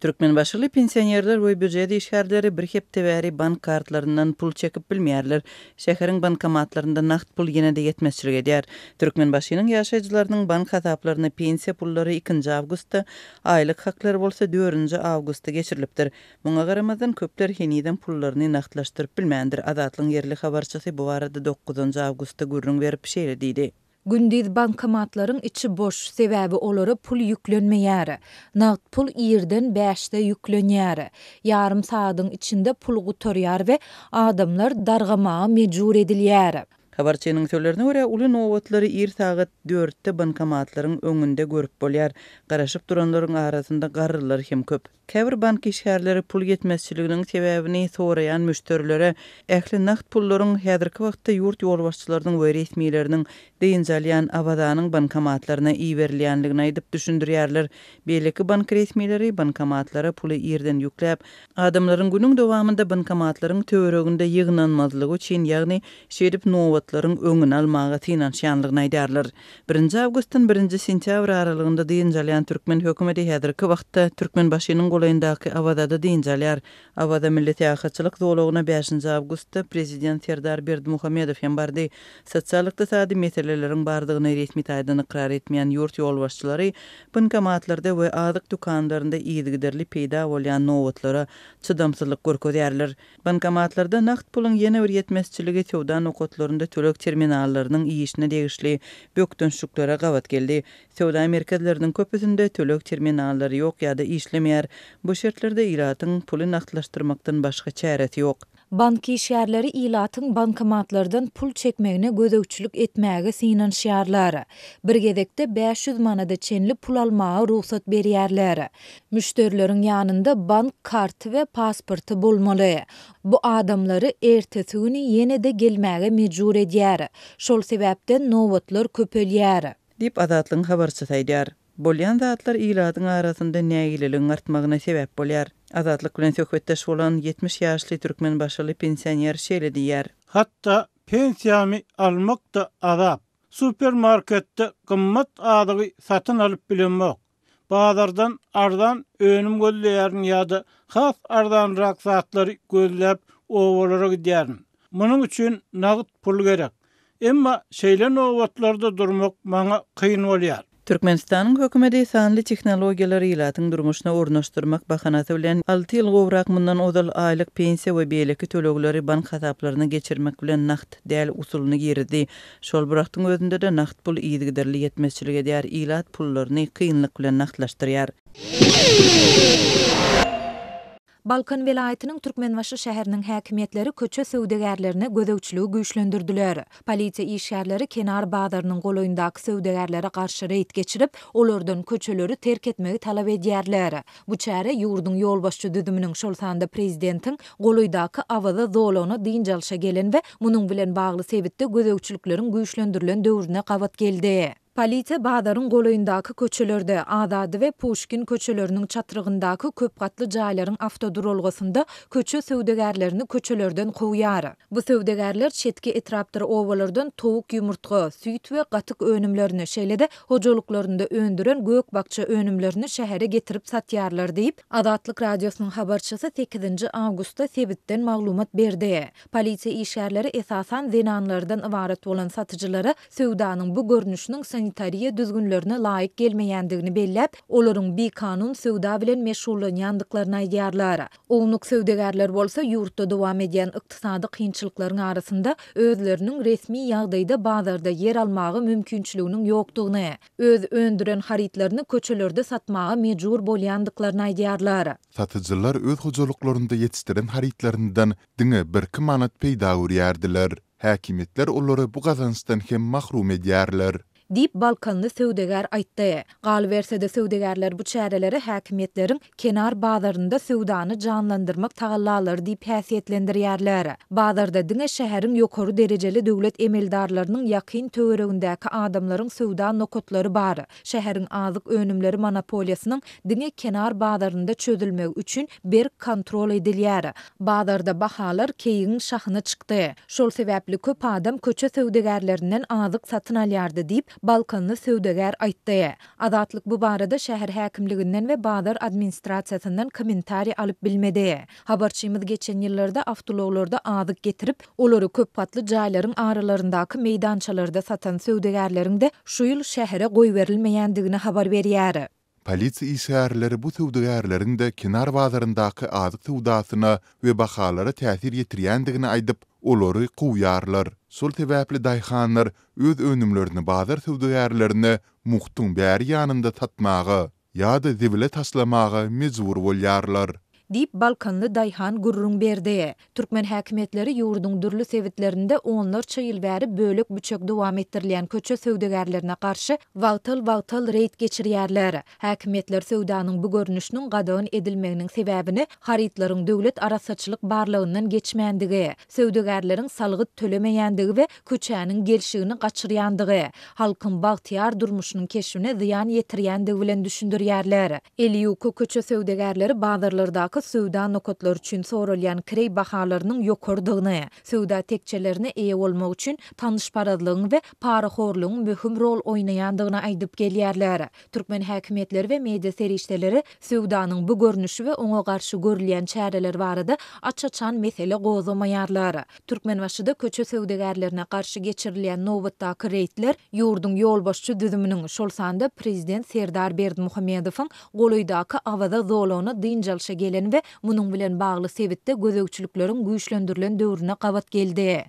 Türkmenbaşyly pensionerler we býujet işgärleri bir hepde bäri bank kartlaryndan pul çekip bilmeýärler. Şäheriň bankomatlarynda nagt pul ýene-de ýetmezçilik edýär. Türkmenbaşynyň ýaşaýjylarynyň bank hasaplaryna pensiýa pullary ikinji awgustda, aýlyk haklary bolsa dördünji awgustda geçirilipdir. Muňa garamazdan, köpler henizem pullaryny nagtlaşdyryp bilmändir. Azatlygyň ýerli habarçysy bu barada dokuzynjy awgustda gürrüň berip, şeýle diýdi. Gündiz bankomatlaryň içi boş, sebäbi olara pul ýüklenmeýär. Nagt pul irden bäşde ýüklenýär. Ýarym sagadyň içinde pul gutarýar we adamlar dargamaga mejbur edilýär. Habarçynyň sözlerine görä, uly nobatlary ir sagat dörtde bankomatlaryň öňünde görüp bolýar. Garaşyp duranlaryň arasynda garrylar hem köp. Käbir bank işgärleri pul ýetmezçiliginiň sebäbini soraýan müşderilere ähli nagt pullaryň häzirki wagtda ýurt ýolbaşçylarynyň we resmileriniň dynç alýan Awazanyň bankomatlaryna iberilýändigini aýdyp düşündirýärler. Beýleki bank resmileri bankomatlara puly irden ýükläp, adamlaryň günüň dowamynda bankomatlaryň töwereginde ýygnanmazlygy üçin, ýagny şeýdip nobatlaryň öňüni almaga synanyşýanlygyny aýdýarlar. Birinji awgustdan birinji sentýabr aralygynda dynç alýan türkmen hökümeti häzirki wagtda Türkmenbaşynyň golaýyndaky Awazada dynç alýar. Awaza milli syýahatçylyk zolagyna bäşinji awgustda prezident Serdar Berdimuhamedow hem bardy. Sosial-ykdysady meseleleriň bardygyny resmi taýdan ykrar etmeýän ýurt ýolbaşçylary bankomatlarda we azyk dükanlarynda yzygiderli peýda bolýan nobatlara çydamsyzlyk görkezýärler. Bankomatlarda nagt puluň ýene bir ýetmezçiligi söwda nokatlarynda töleg terminallarynyň işine degişli bökdençliklere gabat geldi. Söwda merkezleriniň köpüsinde töleg terminallary ýok ýa-da işlemeýär. Bu şertlerde ilatyň puly nagtlaşdyrmakdan başga çäresi ýok. Bank işgärleri ilatyň bankomatlardan pul çekmegine gözegçilik etmäge synanyşýarlar. Bir gezekde 500 manada çenli pul almaga rugsat berýärler. Müşderileriň ýanynda bank karty we pasporty bolmaly. Bu adamlary ertesi güni ýene-de gelmäge mejbur edýär. Şol sebäpden nobatlar köpelýär. Diýip, Azatlygyň habarçysy aýdýar. Bolýan zatlar ilatyň arasynda nägileligiň artmagyna sebäp bolýar. Azatlyk bilen söhbetdeş bolan 70 ýaşly türkmenbaşyly pensioner şeýle diýýär. Hatda pensiýamy almak-da azap. Supermarketde gymmat azygy satyn alyp bilemok. Bazardan arzan önüm gözleýärin ýa-da has arzanrak zatlary gözläp obalara gidýärin. Munuň üçin nagt pul gerek. Emma şeýle nobatlarda durmak maňa kyn bolýar. Türkmenistanyň hökümeti sanly tehnologiýalary ilatyň durmuşyna ornaşdyrmak bahanasy bilen, alty ýyl gowrak mundan ozal aýlyk pensiýa we beýleki tölegleri bank hasaplaryna geçirmek bilen nagt däl usulyny girizdi. Şol bir wagtyň özünde-de nagt pul yzygiderli ýetmezçilik edýär, ilat pullaryny kynlyk bilen nagtlaşdyrýar. Balkan welaýatynyň Türkmenbaşy şäheriniň häkimiýetleri köçe söwdagärlerine gözegçiligi güýçlendirdiler. Polisiýa işgärleri Kenar bazarynyň golaýyndaky söwdagärlere garşy reýd geçirip, olardan köçeleri terk etmegi talap edýärler. Bu çäre ýurduň ýolbaşçy düzüminiň, şol sanda prezidentiň golaýdaky Awaza zolagyna dynç alşa gelen we munuň bilen bagly sebitde gözegçilikleriň güýçlendirilen döwrüne gabat geldi. Polisiýa bazaryň golaýyndaky köçelerde, Azady we Puşkin köçeleriniň çatrygyndaky köp gatly jaýlaryň awtoduralgasynda köçe söwdagärlerini köçelerden kowýar. Bu söwdagärler çetki etrapdyr obalardan towuk ýumurtga, süýt we gatyk önümlerini, şeýle-de hojalyklarynda öndüren gök-bakja önümlerini şähere getirip satýarlar diýip, Azatlyk Radiosynyň habarçysy sekizinji awgustda sebitden maglumat berdi. Polisiýa işgärleri esasan zenanlardan ybarat bolan satyjylara söwdanyň bu görnüşiniň sanitariýa düzgünlerine laýyk gelmeýändigini belläp, olaryň bikanun söwda bilen meşgullanýandyklaryny aýdýarlar. Ownuk söwdagärler bolsa ýurtda dowam edýän ykdysady kynçylyklaryň arasynda özleriniň resmi ýagdaýda bazarda ýer almaga mümkinçiliginiň ýokdugyny, öz öndüren harytlaryny köçelerde satmaga mejbur bolýandyklaryny aýdýarlar. Satyjylar öz hojalyklarynda ýetişdiren harytlaryndan diňe birki manat peýda görýärdiler. Häkimiýetler olary bu gazançdan hem mahrum edýärler. Diýip, balkanly söwdagär aýtdy. Galyberse-de, söwdagärler bu çäreleri häkimiýetleriň kenar bazarynda söwdany janlandyrmak tagallalary diýip häsiýetlendirýärler. Bazarda diňe şäheriň ýokary derejeli döwlet emeldarlarynyň ýakyn töweregindäki adamlaryň söwda nokatlary bar. Şäheriň azyk önümleri monopoliýasynyň diňe kenar bazarynda çözülmegi üçin berk kontrol edilýär. Bazarda bahalar keýigiň şahyna çykdy. Şol sebäpli köp adam köçe söwdagärlerinden azyk satyn alýardy diýip, balkanly söwdagär aýtdy. Azatlyk bu barada şäher häkimliginden we bazar administrasiýasyndan kommentariý alyp bilmedi. Habarçymyz geçen ýyllarda awtoulaglarda azyk getirip, olary köpgatly jaýlaryň aralaryndaky meýdançalarda satan söwdagärleriň-de şu ýyl şähere goýberilmeýändigini habar berýär. Polisiýa işgärleri bu söwdagärleriň-de kenar bazaryndaky azyk söwdasyna we bahalara täsir ýetirýändigini aýdyp, olary kowýarlar. Şol sebäpli daýhanlar öz önümlerini bazar söwdagärlerine mugtuň bäri ýanynda satmaga ýa-da zibile taşlamaga mejbur bolýarlar. Diýip, balkanly daýhan gürrüň berdi. Türkmen häkimiýetleri ýurduň dürli sebitlerinde onlarça ýyl bäri bölek-büçek dowam etdirilýän köçe söwdagärlerine garşy wagtal-wagtal reýd geçirýärler. Häkimiýetler söwdanyň bu görnüşiniň gadagan edilmeginiň sebäbini harytlaryň döwlet arassaçylyk barlagyndan geçmändigi, söwdagärleriň salgyt tölemeýändigi we köçäniň gelşigini gaçyrýandygy, halkyň bagtyýar durmuşynyň keşbine zyýan ýetirýändigi bilen düşündirýärler. Eli ýuka köçe söwdagärleri bazarlardaky söwda nokatlary üçin soralýan kireý bahalarynyň ýokarydygyny, söwda tekjelerine eýe bolmak üçin tanyşparazlygyň we parahorlugyň möhüm rol oýnaýandygyny aýdyp gelýärler. Türkmen häkimiýetleri we media serişdeleri söwdanyň bu görnüşi we oňa garşy görülýän çäreler barada aç-açan mesele gozgamaýarlar. Türkmenbaşyda köçe söwdagärlerine garşy geçirilýän nobatdaky reýdler ýurduň ýolbaşçy düzüminiň, şol sanda prezident Serdar Berdimuhamedowyň golaýdaky Awaza zolagyna dynç alşa gelen we munuň bilen bagly sebitde gözegçilikleriň güýçlendirilen döwrüne gabat geldi.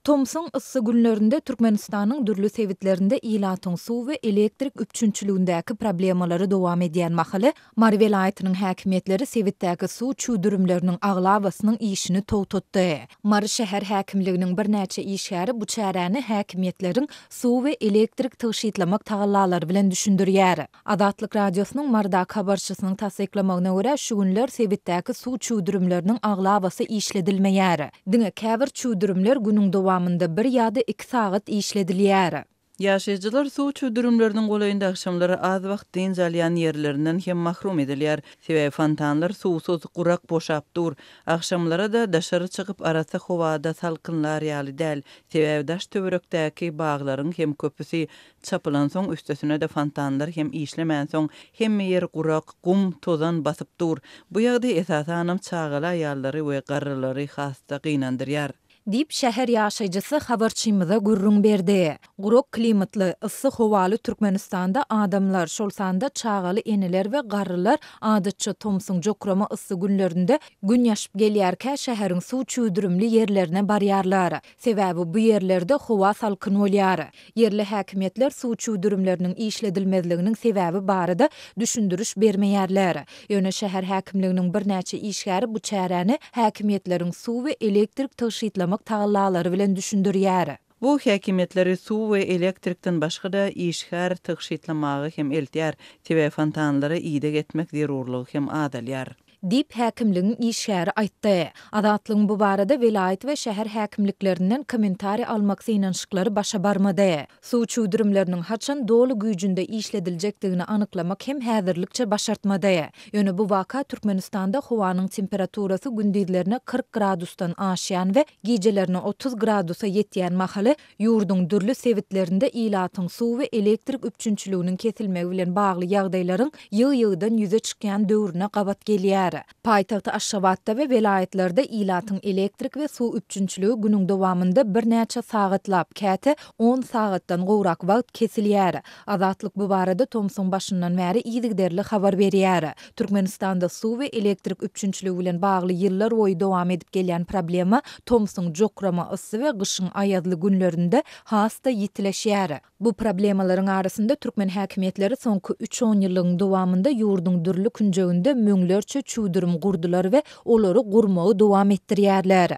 Tomsuň yssy günlerinde Türkmenistanyň dürli sebitlerinde ilatyň suw we elektrik üpjünçiligindäki problemalary dowam edýän mahaly, Mary welaýatynyň häkimiýetleri sebitdäki suw çüwdürimleriniň aglabasynyň işini togtatdy. Mary şäher häkimliginiň birnäçe işgäri bu çäräni häkimiýetleriň suw we elektrik tygşytlamak tagallalary bilen düşündirýär. Azatlyk Radiosynyň Marydaky habarçysynyň tassyklamagyna görä, şu günler sebitdäki suw çüwdürimleriniň aglabasy işledilmeýär. Diňe käbir çüwdürimler günüň dowamynda bir ýa-da iki sagat işledilýär. Ýaşaýjylar suw çüwdürimleriniň golaýynda agşamlary az wagt dynç alýan ýerlerinden hem mahrum edilýär. Sebäbi fontanlar suwsuz, gurak boşap dur. Agşamlara-da daşary çykyp arassa howada salkynlar ýaly däl. Sebäbi daş-töwerekdäki baglaryň hem köpüsi Çapylansoň, üstesine-de fontanlar hem işlemänsoň, hemme ýer gurak, gum, tozan basyp dur. Bu ýagdaý esasanam çagaly aýallary we garrylary has-da gynandyrýar. Diýip, şäher ýaşaýjysy habarçymyza gürrüň berdi. Gurak klimatly, yssy howaly Türkmenistanda adamlar, şol sanda çagaly eneler we garrylar adatça tomsuň jokrama yssy günlerinde Gün ýaşyp gelýärkä şäheriň suw çüwdürimli ýerlerine barýarlar. Sebäbi bu ýerlerde howa salkyn bolýar. Ýerli häkimiýetler suw çüwdürimleriniň işledilmezliginiň sebäbi barada düşündiriş bermeýärler. Ýöne şäher häkimliginiň birnäçe işgäri bu çäräni häkimiýetleriň suw we elektrik tygşytlamak tagallalary bilen düşündirýär. Bu häkimiýetleri suw we elektrikden başga-da işgär tygşytlamaga hem eltýär, sebäbi fontanlara ideg etmek zerurlygy hem azalýar. Diýip, häkimligiň işgäri aýtdy. Azatlygyň bu barada welaýat we şäher häkimliklerinden kommentariý almak synanyşyklary başa barmady. Suw çüwdürimleriniň haçan doly güýjünde işlediljekdigini anyklamak hem häzirlikçe başartmady. Ýöne bu waka Türkmenistanda howanyň temperaturasy gündizlerine 40 gradusdan aşýan we gijelerine 30 gradusa ýetýän mahaly ýurduň dürli sebitlerinde ilatyň suw we elektrik üpjünçiliginiň kesilmegi bilen bagly ýagdaýlaryň ýygy-ýygydan ýüze çykýan döwrüne gabat gelýär. Paýtagt Aşgabatda we welaýatlarda ilatyň elektrik we suw üpjünçiligi günüň dowamynda birnäçe sagatlap, käte on sagatdan gowrak wagt kesilýär. Azatlyk bu barada tomsuň başyndan bäri yzygiderli habar berýär. Türkmenistanda suw we elektrik üpjünçiligi bilen bagly ýyllar boýy dowam edip gelýän problema tomsuň jokrama yssy we gyşyň aýazly günlerinde has-da ýitileşýär. Bu problemalaryň arasynda türkmen häkimiýetleri soňky üç onýyllygyň dowamynda ýurduň dürli künjeginde müňlerçe çüwdürim gurdular we olary gurmagy dowam etdirýärler.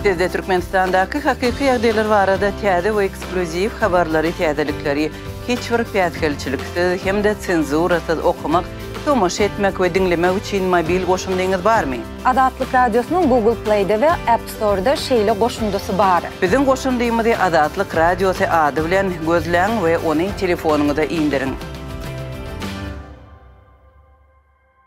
Sizde Türkmenistandaky hakyky ýagdaýlar barada täze we eksklýuziw habarlary, täzelikleri hiç bir päsgelçiliksiz hem-de senzurasyz okamak, tomaşa etmek we diňlemek üçin mobil goşundyňyz barmy? Azatlyk Radiosynyň Google Play-de we App Store-da şeýle goşundysy bar. Biziň goşundymyzy Azatlyk Radiosy ady bilen gözläň we ony telefonyňyza indiriň.